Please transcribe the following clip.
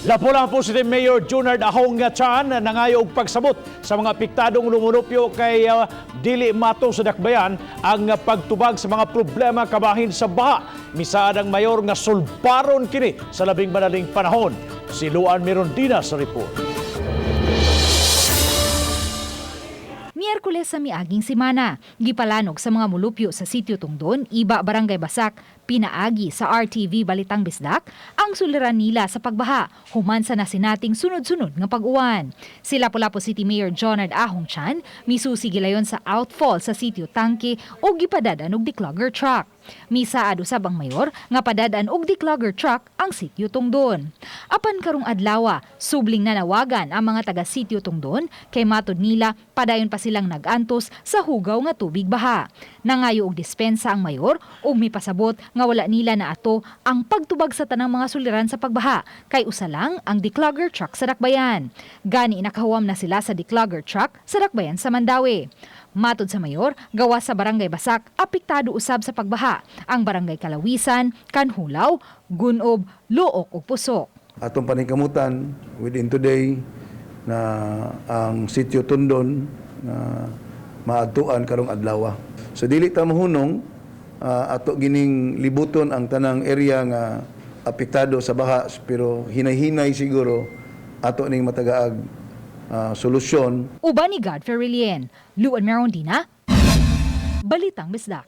Lapu-Lapu City Mayor Junard Ahong Chan nangayo og pagsabot sa mga apektadong munisipyo kay dili mato sa dakbayan ang pagtubag sa mga problema kabahin sa baha. Misaad ang mayor nga sulbaron kini sa labing madaling panahon. Si Luan Mirondina sa report. Miyerkules sa miaging semana, gipalanog sa mga mulupyo sa sitio Tungdon, Iba, Barangay Basak, pinaagi sa RTV Balitang Bisdak, ang suliran nila sa pagbaha, human sa nasinating sunod-sunod nga pag-uwan. Si Lapu-Lapu City Mayor Jonard Ahong Chan, misusi gilayon sa outfall sa sitio Tangke o gipadad-an og declogger truck. Misaad usab ang mayor nga padad-an og declogger truck ang sitio Tungdon. Apan karong adlawa, subling nanawagan ang mga taga sitio Tungdon kay matod nila padayon pa silang nag-antos sa hugaw nga tubig baha. Nangayo og dispensa ang mayor ug mipasabot nga wala nila na ato ang pagtubag sa tanang mga suliran sa pagbaha kay usa lang ang declogger truck sa Dakbayan. Gani nakahuam na sila sa declogger truck sa Dakbayan sa Mandaue. Matod sa mayor, gawas sa Barangay Basak, apektado usab sa pagbaha ang Barangay Kalawisan, Kanhulaw, Gunob, Luok ug Pusok. Atong paningkamutan within today na ang sitio Tundon na maadtuan karong adlaw. So dili ta mahunong, ato gining libuton ang tanang area nga apektado sa baha, pero hinay-hinay siguro ato ning matagaag solusyon. Uban ni Godfrey Relien, Luan Merondina, Balitang Bisdak.